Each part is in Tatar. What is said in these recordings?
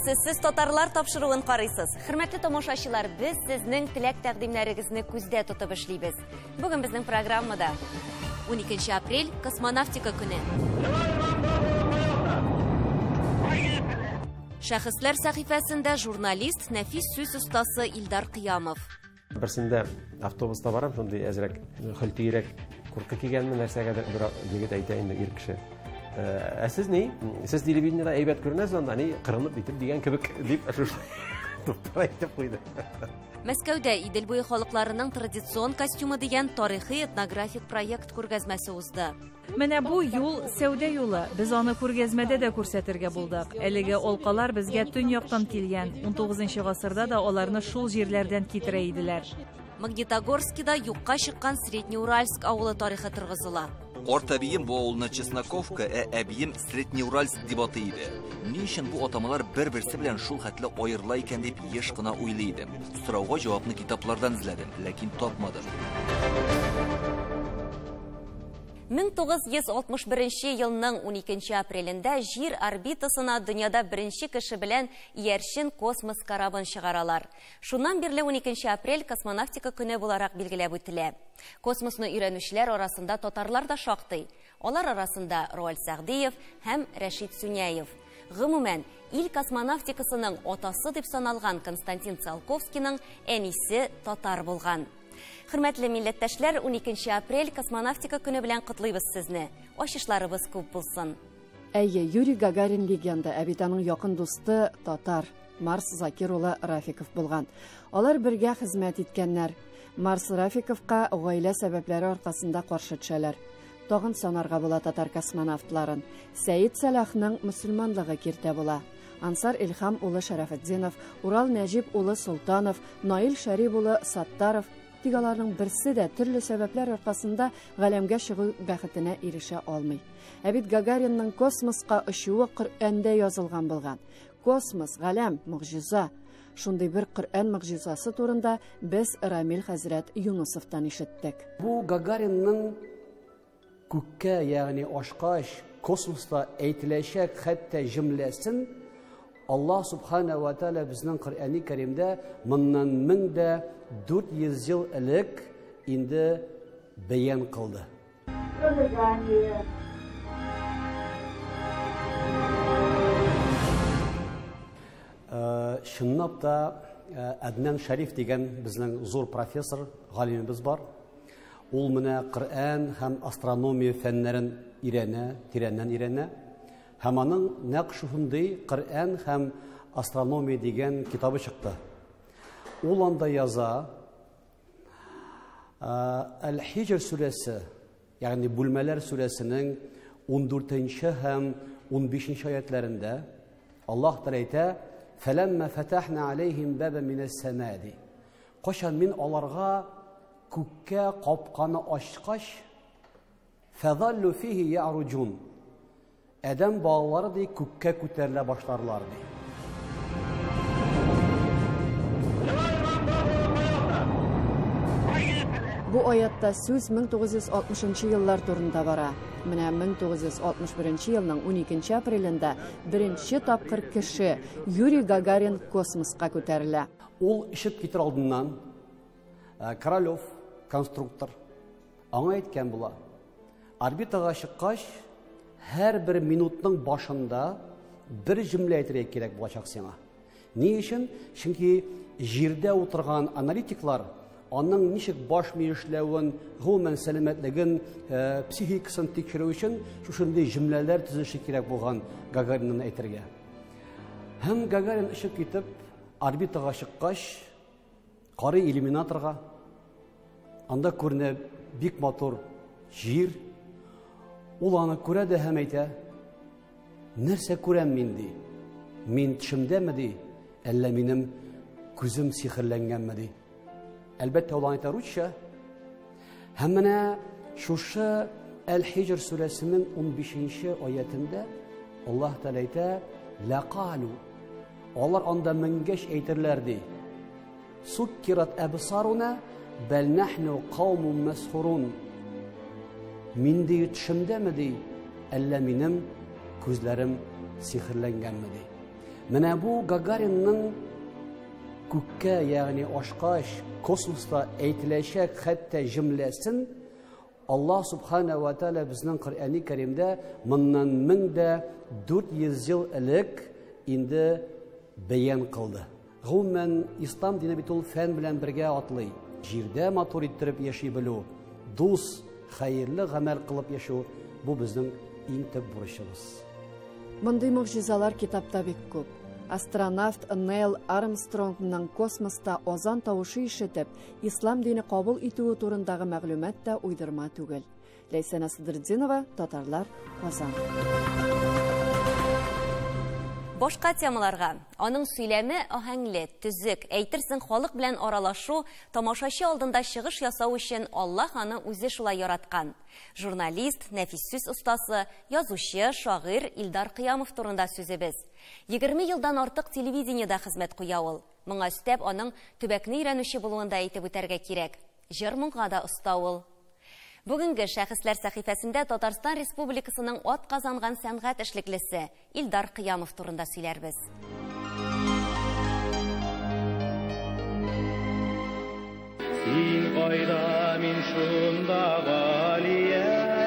Исәнмесез, сез татарлар тапшыруын карыйсыз. Хөрмәтле тамашачылар, без сезнең теләк тәкъдимнәрегезне күздә тотып эшлибез. Бүген безнең программада 12 апрель космонавтика көне. Шәхесләр сәхифәсендә журналист, нәфис сүз остасы Илдар Кыямов. Берсендә автобуста барам, шундый әзрәк хөлтиерәк куртка кигәнмен, нәрсәгәдер бер егет әйтә инде, ир кеше. Ә сез ни? Сез телевидениедә әйбәт күренәсез анда, ни кырынып итеп дигән кебек дип шушылай туптап әйтеп куйды. Мәскәүдә Идел буе халыкларының традицион костюмы дигән тарихи этнографик проект күргәзмәсе узды. Менә бу юл сәүдә юлы. Без аны күргәзмәдә дә күрсәтергә булдык. Әлеге алкалар безгә төньяктан килгән. 19 гасырда да аларны шул җирләрдән китерә иделәр. Магнитогорскида юкка чыккан Среднеуральск авылы тарихы торгызыла. Карт әбием бу авылны Чесноковка, ә әбием Среднеуральск дип атый иде. Ни өчен бу атамалар бер-берсе белән шул хәтле аерыла икән дип еш кына уйлый идем. Сорауга җавапны китаплардан эзләдем, ләкин тапмадым. 1961 елның 12 апрелендә Җир орбитасына дөньяда беренче кеше белән иярчен космос корабын чыгаралар. Шуннан бирле 12 апрель космонавтика көне буларак билгеләп үтелә. Космосны өйрәнүчеләр арасында татарлар да шактый. Алар арасында Роальд Сәгъдиев һәм Рәшит Сюняев. Гомумән, ил космонавтикасының атасы дип саналган Константин Циолковскийның әнисе татар булган. Хөрмәтле милләттәшләр, 12 апрель космонавтика көне белән котлыйбыз сезне. Ачышларыбыз күп булсын. Әйе, Юрий Гагарин легенда, ә бит аның якын дусты татар Марс Закир улы Рафиков булган. Алар бергә хезмәт иткәннәр. Марс Рафиковка гаилә сәбәпләре аркасында каршы төшәләр. Тагын санарга була татар космонавтларын. Сәид Сәлахның мөселманлыгы киртә була. Ансар Илһам улы Шәрәфетдинов, Урал Нәҗип улы Солтанов, Наил Шәрип улы Саттаров. Тик аларның берсе дә төрле сәбәпләр аркасында галәмгә чыгу бәхетенә ирешә алмый. Ә бит Гагаринның космоска очуы Коръәндә язылган булган. Космос, галәм, могҗиза. Шундый бер Коръән могҗизасы турында без Рамил хәзрәт Юнусовтан ишеттек. Бу Гагаринның күккә, ягъни ашкач, космоста әйтеләчәк хәтта җөмләсен Аллаһ субхана ва тааля безнең Коръәни Кәримдә моннан 1400 ел элек инде бәян кылды. Чынлап та Әднән Шәриф дигән безнең зур профессор, галимебез бар. Ул менә Коръән һәм астрономия фәннәрен өйрәнә, тирәннән өйрәнә. Һәм аның нәкъ шушындый Коръән һәм астрономия дигән китабы чыкты. Ул анда яза, Әл-Хиҗр сүрәсе, ягъни бүлмәләр сүрәсенең 14 һәм 15 аятларында Аллаһ Тәгалә әйтә: "Фәләммә фатахна алейхим баба минәс сәмаа" ди. Кайчан мин аларга күккә капканы ачкач, фәзаллу фихи яъруҗун. Адәм балалары ди күккә күтәрелә башларлар ди. Бу аятта сүз 1960 еллар турында бара. Менә 1961 елның 12 апрелендә беренче тапкыр кеше Юрий Гагарин космоска күтәрелә. Ул очып китер алдыннан Королев, конструктор, аңа әйткән була: орбитага чыккач, һәрбер минутның башында бер җөмлә әйтергә кирәк булачак сиңа. Ни өчен? Чөнки җирдә утырган аналитиклар аның ничек баш мие эшләвен, гомумән сәламәтлеген, психикасын тикшерү өчен шушындый җөмләләр төзеше кирәк булган Гагариннан әйтергә. Һәм Гагарин очып китеп, орбитага чыккач, карый иллюминаторга, анда күренә бик матур җир. Ул аны күрә дә һәм әйтә: "Нәрсә күрәм мин?" ди. "Мин төшемдәме?" ди. "Әллә минем күзем сихерләнгәнме?" ди. Әлбәттә, ул аны әйтә русча. Һәм менә шушы Әл-Хиҗр сүрәсенең 15 аятендә Аллаһ Тәгалә әйтә: "Ләкалу". Алар анда менгәч әйтерләр ди: "Суккират әбсаруна бәл нахну каумун мәсхурун". Мин ди төшемдәме ди, әллә минем күзләрем сихерләнгәнме ди. Менә бу Гагаринның күккә, ягъни ашкач, космоста әйтеләчәк хәтта җөмләсен Аллаһ субхана ва тааля безнең Коръәни Кәримдә моннан 1400 ел элек инде бәян кылды. Гомумән, ислам дине бит ул фән белән бергә атлый. Җирдә матур иттереп яши белү, дус, хәерле гамәл кылып яшәү бу безнең иң төп бурычыбыз. Мондый могҗизалар китапта бик күп. Астронавт Нейл Армстронгның космоста азан тавышы ишетеп, ислам дине кабул итүе турындагы мәгълүмат та уйдырма түгел. Ләйсәнә Садретдинова, Татарлар, Казан. Башка темаларга. Аның сөйләме аһәңле, төзек, әйтерсең халык белән аралашу, тамашачы алдында чыгыш ясау өчен Аллаһ аны үзе шулай яраткан. Журналист, нәфис сүз остасы, язучы, шагыйрь Илдар Кыямов турында сүзебез. 20 елдан артык телевидениедә хезмәт куя ул. Моңа өстәп аның төбәкне өйрәнүче булуын да әйтеп үтәргә кирәк. Җыр моңга да оста ул. Бүгенге шәхесләр сәхифәсендә Татарстан Республикасының атказанган сәнгать эшлеклесе Илдар Кыямов турында сөйләрбез. Син кайда, мин шунда, Галиям.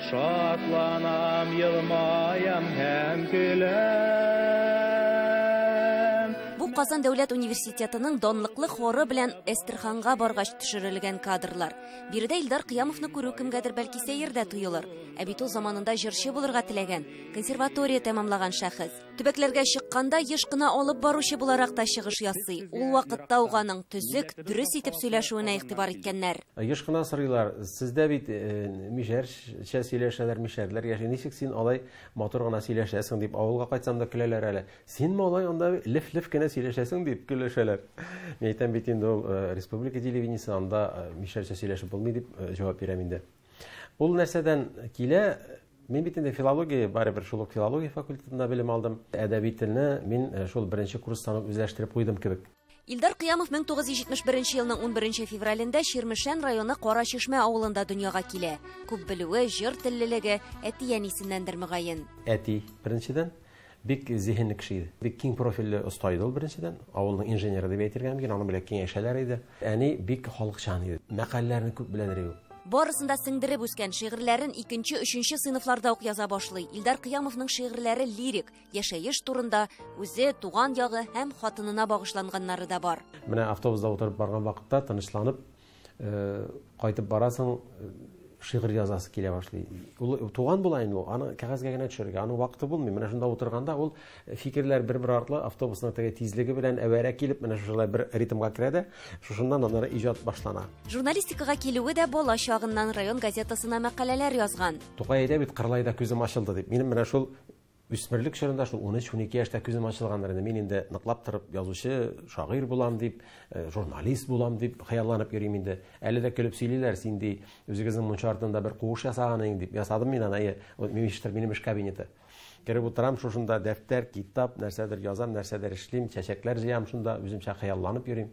Шатланам, елмаям һәм көләм. Бу Казан дәүләт университетының данлыклы хоры белән Әстерханга баргач төшерелгән кадрлар. Биредә Илдар Кыямовны күрү кемгәдер бәлки сәер дә тоелыр. Ә бит ул заманында җырчы булырга теләгән, консерватория тәмамлаган шәхес. Төбәкләргә чыкканда еш кына алып баручы буларак та чыгыш ясый. Ул вакытта ук аның төзек, дөрес итеп сөйләшүенә игътибар иткәннәр. Еш кына сорыйлар, сездә бит мишәрчә сөйләшәләр, мишәрләр яши, ничек син алай матур гына сөйләшәсең дип, авылга кайтсам да көләләр әле. Син малай анда леф-леф кенә сөйләшәсең дип көлешәләр. Мин әйтәм бит инде ул республика телевидениесе, анда мишәрчә сөйләшеп булмый дип җавап бирәм инде. Ул нәрсәдән килә? Мин бит инде филология, барыбер шул ук филология факультетында белем алдым. Әдәби телне мин шул беренче курстан ук үзләштереп куйдым кебек. Илдар Кыямов 1971 елның 11 февралендә Чирмешән районы Кара Чишмә авылында дөньяга килә. Күп белүе, җыр теллелеге әти-әнисеннәндер мөгаен. Әти беренчедән бик зиһенле кеше иде. Бик киң профильле оста иде ул беренчедән. Авылның инженеры дип әйтергә мөмкин, аның белән киңәшәләр иде. Әни бик халыкчан иде. Мәкальләрне күп беләдер иде ул. Барысын да сеңдереп үскән шигырьләрен икенче, өченче сыйныфларда ук яза башлый. Илдар Кыямовның шигырьләре лирик, яшәеш турында, үзе, туган ягы һәм хатынына багышланганнары да бар. Менә автобуста утырып барган вакытта тынычланып, кайтып барасың, шигырь язасы килә башлый. Ул туган була инде ул, аны кәгазьгә генә төшерергә, аның вакыты булмый. Менә шунда утырганда ул фикерләр бер-бер артлы автобусның теге тизлеге белән әвәрә килеп, менә шушылай бер ритмга керә дә, шушыннан аннары иҗат башлана. Журналистикага килүе дә бала чагыннан район газетасына мәкаләләр язган. Тукай әйтә бит, Кырлайда күзем ачылды дип. Минем менә шул үсмерлек чорында, шул ун өч-унике яшьтә күзем ачылганнар инде. Мин инде ныклап торып язучы, шагыйрь булам дип, журналист булам дип хыялланып йөрим инде. Әле дә көлеп сөйлиләр, син ди, үзегезнең мунча артында бер куыш ясаган идең дип. Ясадым мин аны, әйе, ул минем эш кабинеты. Кереп утырам, шушында дәфтәр, китап, нәрсәдер язам, нәрсәдер эшлим, чәчәкләр җыям, шунда үземчә хыялланып йөрим.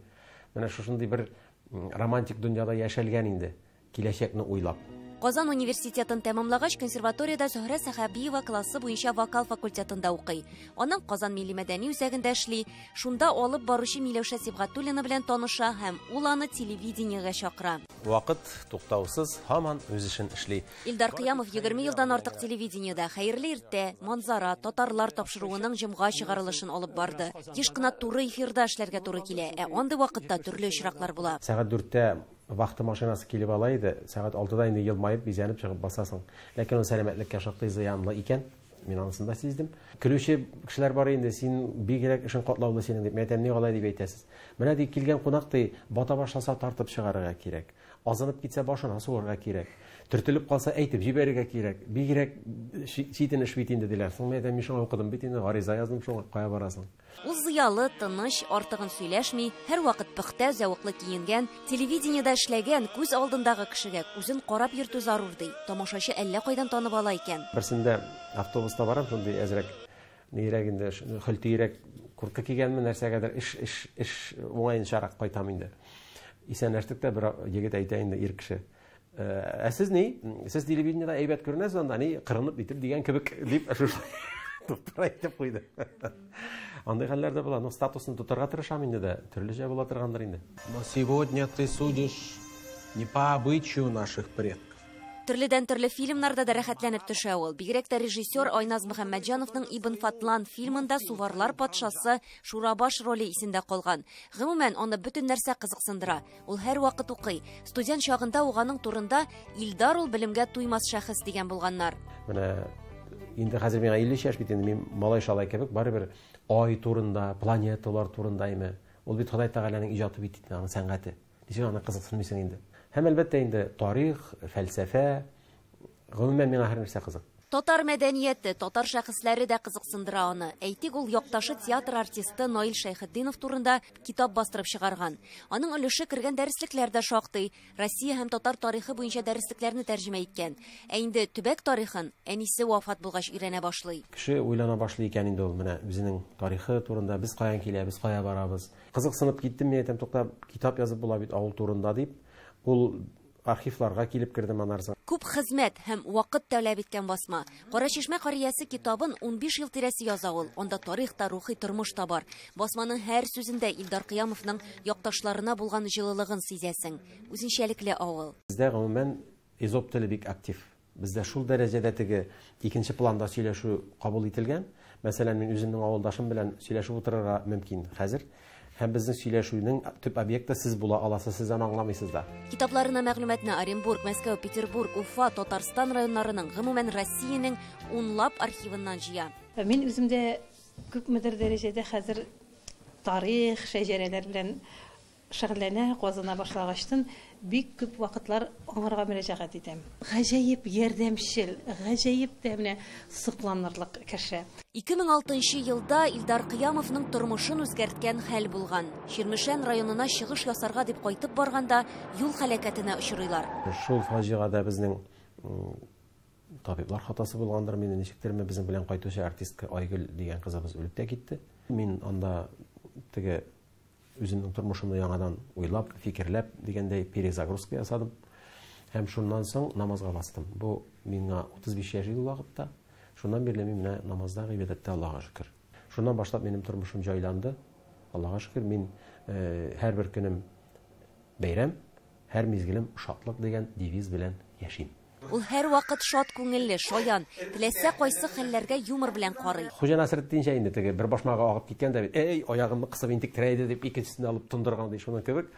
Менә шушындый бер романтик дөньяда яшәлгән инде, киләчәкне уйлап. Казан университетын тәмамлагач, консерваториядә Зөһрә Сәхәбиева классы буенча вокал факультетында укый. Аның Казан милли мәдәни үзәгендә эшли. Шунда алып баручы Миләүшә Сибгатуллина белән таныша һәм ул аны телевидениегә чакыра. Вакыт туктаусыз һаман үз эшен эшли. Илдар Кыямов 20 елдан артык телевидениедә Хәерле иртә, Манзара, Татарлар тапшыруының җомга чыгарылышын алып барды. Еш кына туры эфирда эшләргә туры килә, ә андый вакытта төрле очраклар була. Сәгать дүрттә вахта машинасы килеп ала иде, сәгать алтыда инде елмаеп, бизәнеп чыгып басасың. Ләкин ул сәламәтлеккә шактый зыянлы икән, мин анысын да сиздем. Көлүче кешеләр бар инде, син бигрәк эшең катлаулы синең дип, мин әйтәм, ни алай дип әйтәсез. Менә ди килгән кунак ди, бата башласа тартып чыгарырга кирәк. Азынып китсә башына сугарга кирәк. Төртелеп калса әйтеп җибәрергә кирәк. Бигрәк читен эш бит инде диләр. Соң мин әйтәм, мин шуңа укыдым бит инде, гариза яздым шуңа, кая барасың? Ул зыялы, тыныч, артыгын сөйләшми, һәрвакыт пөхтә, зәвыклы киенгән, телевидениедә эшләгән, күз алдындагы кешегә үзен карап йөртү зарур ди. Тамашачы әллә кайдан танып ала икән. Берсендә автобуста барам, шундый әзрәк нирәк инде, хөлтирәк куртка кигәнмен, нәрсәгәдер эш уңаенчарак кайтам инде. Исәнләштек тә бер егет әйтә инде, ир кеше. Ә сез ни? Сез телевидениедә әйбәт күренәсез анда, ни кырынып итеп дигән кебек дип шушылай. Туп-туры әйтеп куйды. Андый хәлләр дә була. Ну, статусны тотарга тырышам инде дә. Төрлечә була торгандыр инде. Но сегодня ты судишь не по обычаю наших предков. Төрледән төрле фильмнарда да рәхәтләнеп төшә ул. Бигрәк тә режиссер Айназ Мөхәммәтҗановның Ибн Фатлан фильмында Суварлар патшасы Шурабаш роле исендә калган. Гомумән, аны бөтен нәрсә кызыксындыра. Ул һәрвакыт укый. Студент чагында ук аның турында Илдар ул белемгә туймас шәхес дигән булганнар. Менә инде хәзер миңа 53 яшь бит инде, мин малай-шалай кебек барыбер ай турында, планеталар турында име. Ул бит Ходай Тәгаләнең иҗаты бит инде, аның сәнгате. Ничек аны кызыксынмыйсың инде? Һәм әлбәттә инде тарих, фәлсәфә, гомумән миңа һәр нәрсә кызык. Татар мәдәнияте, татар шәхесләре дә кызыксындыра аны. Әйтик, ул якташы театр артисты Наил Шәйхетдинов турында китап бастырып чыгарган. Аның өлеше кергән дәреслекләр дә шактый. Россия һәм татар тарихы буенча дәреслекләрне тәрҗемә иткән. Ә инде төбәк тарихын әнисе вафат булгач өйрәнә башлый. Кеше уйлана башлый икән инде ул менә үзенең тарихы турында, без каян киләбез, кая барабыз. Кызыксынып киттем, мин әйтәм, тукта, китап язып була бит авыл турында дип. Ул архивларга килеп кердем анарсын. Күп хезмәт һәм вакыт таләп иткән басма. Кара Чишмә карьясы китабын 15 ел тирәсе яза ул. Анда тарих та, рухи тормыш та бар. Басманың һәр сүзендә Илдар Кыямовның якташларына булган җылылыгын сизәсең. Үзенчәлекле авыл. Бездә гомумән эзоп теле бик актив. Бездә шул дәрәҗәдә теге икенче планда сөйләшү кабул ителгән. Мәсәлән, мин үземнең авылдашым белән сөйләшеп утырырга мөмкин хәзер. Һәм безнең сөйләшүнең төп объекты сез була аласыз, сез аны аңламыйсыз да. Китапларына мәгълүматны Оренбург, Мәскәү, Петербург, Уфа, Татарстан районнарының, гомумән Россиянең унлап архивыннан җыя. Мин үзем дә күпмедер дәрәҗәдә хәзер тарих, шәҗәрәләр белән шөгыльләнә, казына башлагачтын бик күп вакытлар аңарга мөрәҗәгать итәм. Гаҗәеп ярдәмчел, гаҗәеп тә менә сокланырлык кеше. 2006 елда Илдар Кыямовның тормышын үзгәрткән хәл булган. Чирмешән районына чыгыш ясарга дип кайтып барганда юл һәлакәтенә очрыйлар. Шул фаҗигада безнең табиблар хатасы булгандыр, мине ничектерме безнең белән кайтучы артистка Айгөл дигән кызыбыз үлеп тә китте. Мин анда теге үземнең тормышымны яңадан уйлап, фикерләп дигәндәй перезагрузка ясадым. Һәм шуннан соң намазга бастым. Бу миңа 35 яшь иде ул вакытта. Шуннан бирле мин менә намазда, гыйбадәттә, Аллаһка шөкер. Шуннан башлап минем тормышым җайланды. Аллаһка шөкер, мин һәрбер көнем бәйрәм, һәр мизгелем шатлык дигән девиз белән яшим. Ул һәр вакыт шат күңелле, шаян, теләсә кайсы хәлләргә юмор белән карый. Хуҗа Насретдин инде теге бер башмагы агып киткән дә бит, эй, аягымны кысып интектерә иде дип икенчесен алып тондырган ди, шуның кебек.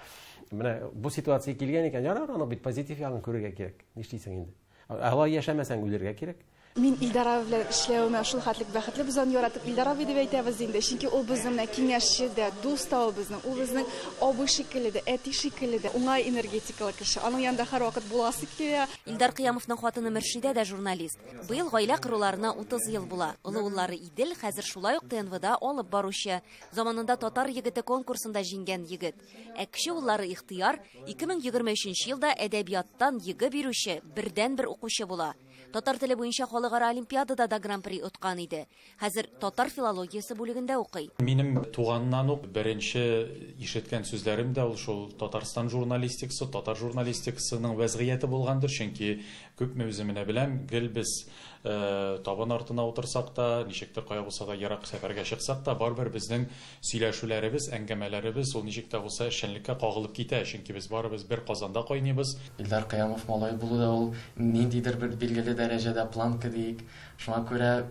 Менә бу ситуация килгән икән, ярар, аны бит позитив ягын күрергә кирәк. Нишлисең инде? Алай яшәмәсәң үлергә кирәк. Мин Илдар абый белән эшләвемә шул хәтлек бәхетле, без аны яратып Илдар абый дип әйтәбез инде. Чөнки ул безнең менә киңәшче дә, дус та ул безнең. Ул безнең абый шикелле дә, әти шикелле дә, уңай энергетикалы кеше. Аның янында һәрвакыт буласы килә. Илдар Кыямовның хатыны Мөршидә дә журналист. Быел гаилә коруларына 30 ел була. Олы уллары Идел хәзер шулай ук ТНВда алып баручы. Заманында татар егете конкурсында җиңгән егет. Ә кече уллары Ихтыяр 2023 елда әдәбияттан ЕГЭ бирүче бердәнбер укучы була. Татар теле буенча халыкара олимпиадада да гран-при откан иде. Хәзер татар филологиясе бүлегендә укый. Минем туганнан ук беренче ишеткән сүзләрем дә ул шул Татарстан журналистикасы, татар журналистикасының вәзгыяте булгандыр, чөнки күпме үзем менә беләм, гел без табын артына утырсак та, ничектер кая булса да ерак сәфәргә чыксак та, барыбер безнең сөйләшүләребез, әңгәмәләребез ул ничек тә булса эшчәнлеккә кагылып китә, чөнки без барыбыз бер казанда кайныйбыз. Илдар Кыямов малай булу да ул ниндидер бер билгеле дәрәҗәдә планка диек. Шуңа күрә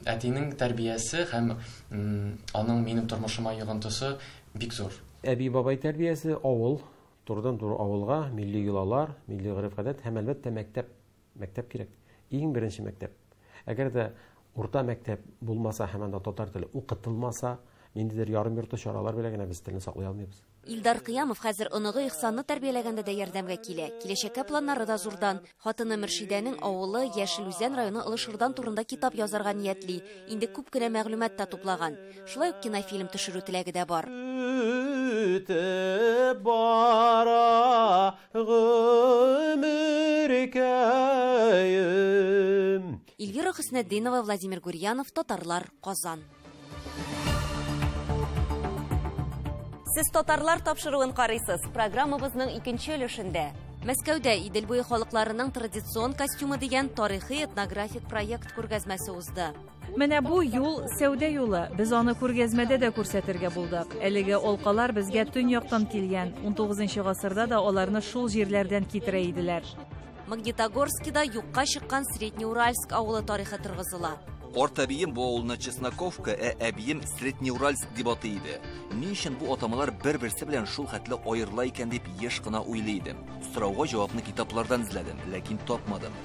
әтинең тәрбиясе һәм аның минем тормышыма йогынтысы бик зур. Әби-бабай тәрбиясе авыл, турыдан-туры авылга, милли йолалар, милли гореф-гадәт һәм әлбәттә мәктәп. Мәктәп кирәк. Иң беренче мәктәп. Әгәр дә урта мәктәп булмаса һәм анда татар теле укытылмаса, ниндидер ярым-йорты чаралар белән генә без телне саклый алмыйбыз. Илдар Кыямов хәзер оныгы Ихсанны тәрбияләгәндә дә ярдәмгә килә. Киләчәккә планнары да зурдан. Хатыны Мөршидәнең авылы Яшел Үзән районы Олы Шырдан турында китап язарга ниятли. Инде күп кенә мәгълүмат та туплаган. Шулай ук кинофильм төшерү теләге дә бар. Үтеп бара гомеркәем. Эльвира Хөснетдинова, Владимир Гурьянов, Татарлар, Казан. Сез Татарлар тапшыруын карыйсыз. Программабызның икенче өлешендә. Мәскәүдә Идел буе халыкларының традицион костюмы дигән тарихи этнографик проект күргәзмәсе узды. Менә бу юл сәүдә юлы. Без аны күргәзмәдә дә күрсәтергә булдык. Әлеге алкалар безгә төньяктан килгән. 19 гасырда да аларны шул җирләрдән китерә иделәр. Магнитогорскида юкка чыккан Среднеуральск авылы тарихы торгызыла. Карт әбием бу авылны Чесноковка, ә әбием Среднеуральск дип атый иде. Ни өчен бу атамалар бер-берсе белән шул хәтле аерыла икән дип еш кына уйлый идем. Сорауга җавапны китаплардан эзләдем, ләкин тапмадым.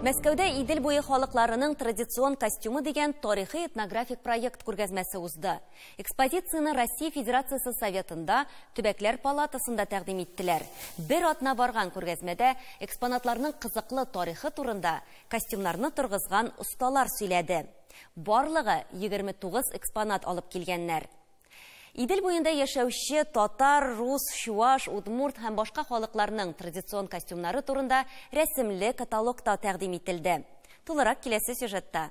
Мәскәүдә Идел буе халыкларының традицион костюмы дигән тарихи этнографик проект күргәзмәсе узды. Экспозицияне Россия Федерациясе Советында, Төбәкләр палатасында тәкъдим иттеләр. Бер атна барган күргәзмәдә экспонатларның кызыклы тарихы турында костюмнарны торгызган осталар сөйләде. Барлыгы 29 экспонат алып килгәннәр. Идел буенда яшәүче татар, рус, чуаш, удмурт һәм башка халыкларның традицион костюмнары турында рәсемле каталог та тәкъдим ителде. Тулырак киләсе сюжетта.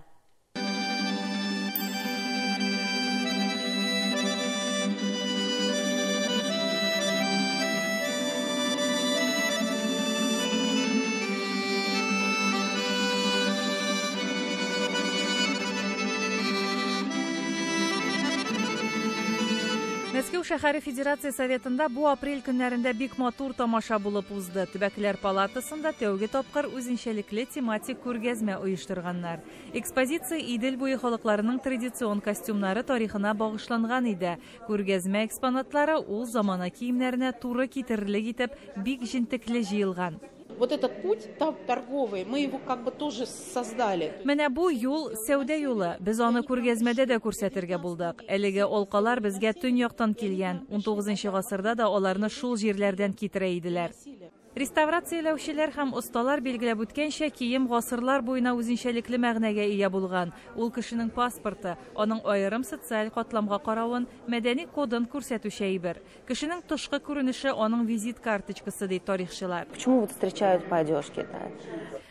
Мәскәү шәһәре Федерация Советында бу апрель көннәрендә бик матур тамаша булып узды. Төбәкләр палатасында тәүге тапкыр үзенчәлекле тематик күргәзмә оештырганнар. Экспозиция Идел буе халыкларының традицион костюмнары тарихына багышланган иде. Күргәзмә экспонатлары ул замана киемнәренә туры китерерлек итеп бик җентекле җыелган. Вот этот путь торговый, мы его как бы тоже создали. Менә бу юл сәүдә юлы. Без аны күргәзмәдә дә күрсәтергә булдык. Әлеге алкалар безгә төньяктан килгән. 19 гасырда да аларны шул җирләрдән китерә иделәр. Реставрацияләүчеләр һәм осталар билгеләп үткәнчә, кием гасырлар буена үзенчәлекле мәгънәгә ия булган. Ул кешенең паспорты, аның аерым социаль катламга каравын, мәдәни кодын күрсәтүче әйбер. Кешенең тышкы күренеше аның визит карточкасы, ди тарихчылар. Почему вот встречают по одежке, да?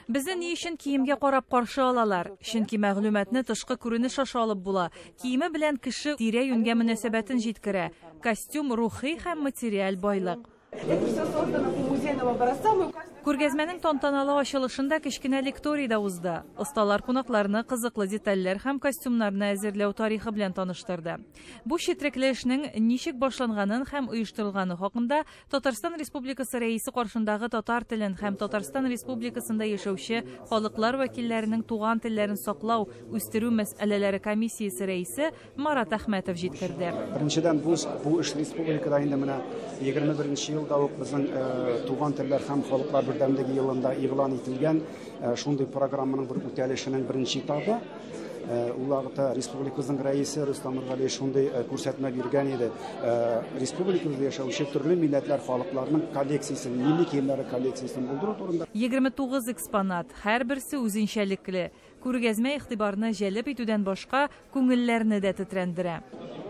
Безне ни өчен киемгә карап каршы алалар? Чөнки мәгълүматны тышкы күренеш аша алып була. Киеме белән кеше тирә-юньгә мөнәсәбәтен җиткерә. Костюм рухи һәм материаль байлык. Күргәзмәнең тантаналы ачылышында кечкенә лекторий да узды. Осталар кунакларны кызыклы детальләр һәм костюмнарны әзерләү тарихы белән таныштырды. Бу четрекле эшнең ничек башланганын һәм оештырылганы хакында Татарстан Республикасы Рәисе каршындагы татар телен һәм Татарстан Республикасында яшәүче халыклар вәкилләренең туган телләрен саклау, үстерү мәсьәләләре комиссиясе рәисе Марат Әхмәтов җиткерде. Беренчедән, бу эш республикада инде менә 21 елда ук безнең туган телләр һәм халыклар бердәмлеге елында игълан ителгән шундый программаның бер үтәлешенең беренче этабы. Ул вакытта республикабызның рәисе Рөстәм Нургалиев шундый күрсәтмә биргән иде. Республикабызда яшәүче төрле милләтләр халыкларының коллекциясен, милли киемнәре коллекциясен булдыру турында. 29 экспонат, һәрберсе үзенчәлекле. Күргәзмә игътибарны җәлеп итүдән башка күңелләрне дә тетрәндерә.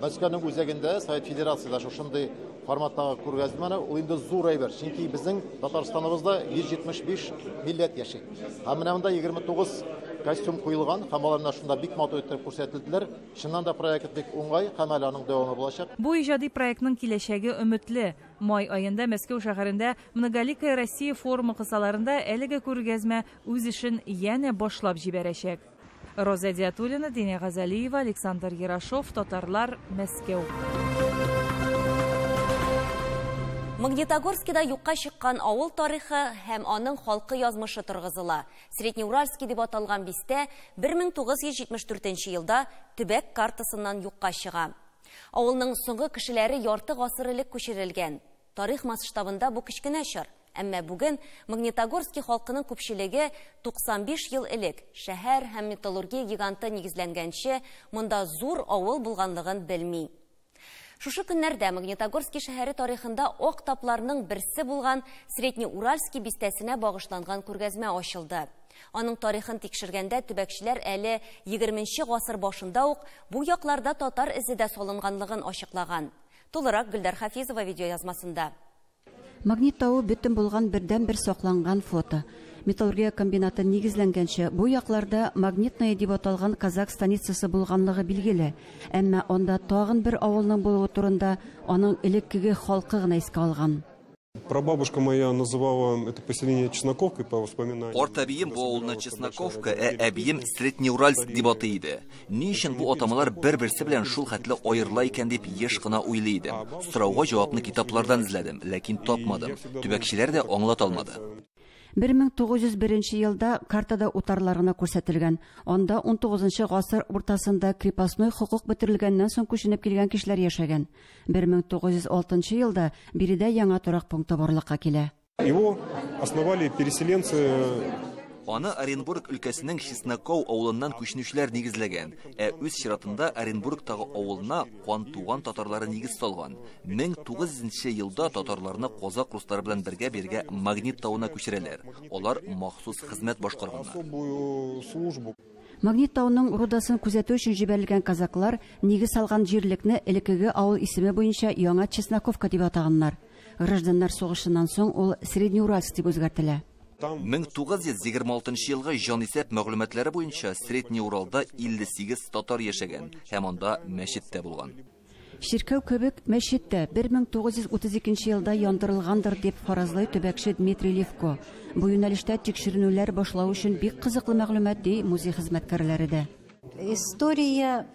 Мәскәүнең үзәгендә Совет Федерациясендә шушындый форматтагы күргәзмәне ул инде зур әйбер. Чөнки безнең Татарстаныбызда 175 милләт яши. Һәм менә монда 29 костюм куелган һәм алар менә шунда бик матур итеп күрсәтелделәр. Чыннан да проект бик уңай һәм әле аның дәвамы булачак. Бу иҗади проектның киләчәге өметле. Май аенда Мәскәү шәһәрендә Многоликая Россия форумы кысаларында әлеге күргәзмә үз эшен янә башлап җибәрәчәк. Роза Диатуллина, Диния Газалиева, Александр Ярошов, Татарлар, Мәскәү. Магнитогорскида юкка чыккан авыл тарихы һәм аның халкы язмышы торгызыла. Среднеуральский дип аталган бистә 1974 елда төбәк картасыннан юкка чыга. Авылның соңгы кешеләре ярты гасыр элек күчерелгән. Тарих масштабында бу кечкенә чор. Әмма бүген Магнитогорский халкының күпчелеге 95 ел элек шәһәр һәм металлургия гиганты нигезләнгәнче монда зур авыл булганлыгын белми. Шушы көннәрдә Магнитогорский шәһәре тарихында ак тапларның берсе булган Среднеуральский бистәсенә багышланган күргәзмә ачылды. Аның тарихын тикшергәндә төбәкчеләр әле 20 гасыр башында ук бу якларда татар эзе дә салынганлыгын ачыклаган. Тулырак Гөлдар Хафизова видеоязмасында. Магнит тавы бөтен булган бердән-бер сакланган фото. Металлургия комбинаты нигезләнгәнче бу якларда Магнитная дип аталган казак станицасы булганлыгы билгеле. Әмма анда тагын бер авылның булуы турында аның элеккеге халкы гына искә алган. Прабабушка моя называла это поселение Чесноковкой по воспоминаниям. Карт әбием бу авылны Чесноковка, ә әбием Среднеуральск дип атый иде. Ни өчен бу атамалар бер-берсе белән шул хәтле аерыла икән дип еш кына уйлый идем. Сорауга җавапны китаплардан эзләдем, ләкин тапмадым. Төбәкчеләр дә аңлата алмады. 1901 елда картада утарлар гына күрсәтелгән. Анда 19 гасыр уртасында крепостной хокук бетерелгәннән соң күченеп килгән кешеләр яшәгән. 1906 елда биредә яңа торак пункты барлыкка килә. Его основали переселенцы. Аны Оренбург өлкәсенең Чесноков авылыннан күченүчеләр нигезләгән, ә үз чиратында Оренбургтагы авылына Кантуган татарлары нигез салган. 1900 елда татарларны казак руслары белән бергә бирегә Магнит тавына күчерәләр. Алар махсус хезмәт башкарганнар. Особую службу. Магнит тауының рудасын күзәтү өчен җибәрелгән казаклар нигез салган җирлекне элеккеге авыл исеме буенча Яңа Чесноковка дип атаганнар. Гражданнар сугышыннан соң ул Среднеуральск дип үзгәртелә. 1926 елгы җанисәп мәгълүматлары буенча Среднеуралда 58 татар яшәгән һәм анда мәчет тә булган. Чиркәү кебек мәчет тә 1932 елда яндырылгандыр дип фаразлый төбәкче Дмитрий Левко. Бу юнәлештә тикшеренүләр башлау өчен бик кызыклы мәгълүмат, ди музей хезмәткәрләре дә. История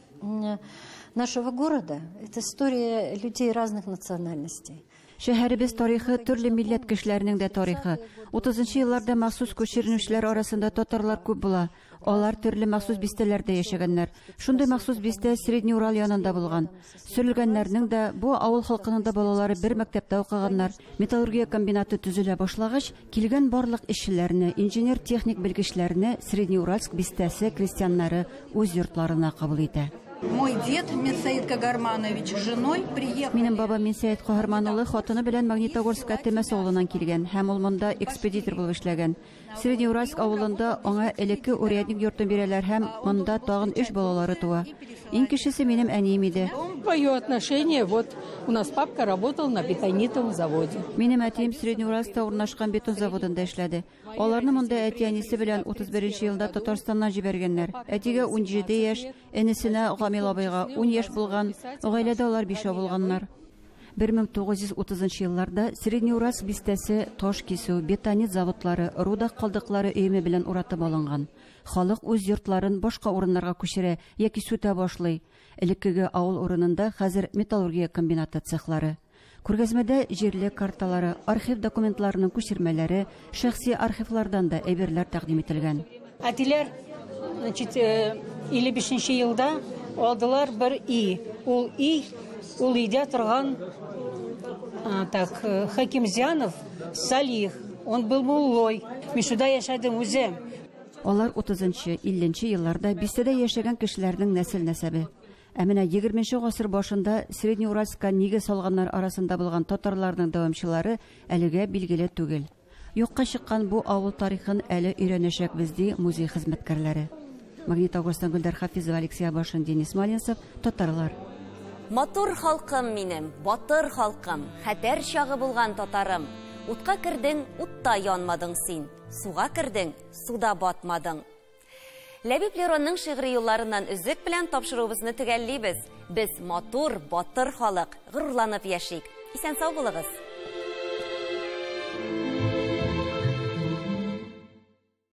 нашего города – это история людей разных национальностей. Шәһәребез тарихы төрле милләт кешеләренең дә тарихы. 30 елларда махсус күчеренүчеләр арасында татарлар күп була. Алар төрле махсус бистәләрдә яшәгәннәр. Шундый махсус бистә Средний Урал янында булган. Сөрелгәннәрнең дә, бу авыл халкының да балалары бер мәктәптә укыганнар. Металлургия комбинаты төзелә башлагач, килгән барлык эшчеләрне, инженер-техник белгечләрне Среднеуральск бистәсе крестьяннары үз йортларына кабул итә. Мой дед Минсаид Кагарманович с женой приехали. Минем бабам Минсаид Каһарман улы хатыны белән Магнитогорск Әтемәс авылыннан килгән һәм ул монда экспедитор булып эшләгән. Среднеуральск авылында аңа элекке урядник йортын бирәләр һәм монда тагын 3 балалары туа. Иң кечесе минем әнием иде. Мое отношение, вот у нас папка работал на бетонитовом заводе. Минем әтием Среднеуральскта урнашкан бетон заводында эшләде. Аларны монда әти-әнисе белән 31 елда Татарстаннан җибәргәннәр. Әтигә 17 яшь, энесенә Гамил абыйга 10 яшь булган, гаиләдә алар 5 булганнар. 1930 елларда Среднеуральск бистәсе таш кисү, бетонит заводлары, руда калдыклары өеме белән уратып алынган. Халык үз йортларын башка урыннарга күчерә яки сүтә башлый. Элеккеге авыл урынында хәзер металлургия комбинаты цехлары. Күргәзмәдә җирле карталары, архив документларының күчермәләре, шәхси архивлардан да әйберләр тәкъдим ителгән. Әтиләр, значит, 55 елда алдылар бер өй. Ул өй, ул өйдә торган, так, Хакимзянов Салих, он был муллой. Мин шунда яшәдем үзем. Алар 30-50 елларда бистәдә яшәгән кешеләрнең нәсел нәсәбе. Ә менә 20 гасыр башында Среднеуральскка нигез салганнар арасында булган татарларның дәвамчылары әлегә билгеле түгел. Юкка чыккан бу авыл тарихын әле өйрәнәчәкбез, ди музей хезмәткәрләре. Магнитогорстан Гөлдар Хафизова, Алексей Абашин, Денис Малинцев, Татарлар. Матур халкым минем, батыр халкым, хәтәр чагы булган татарым. Утка кердең, утта янмадың син. Суга кердең, суда батмадың. Ләбиб Леронның шигъри юлларыннан өзек белән тапшыруыбызны төгәллибез. Без матур, батыр халык, горурланып яшик. Исән сау булыгыз.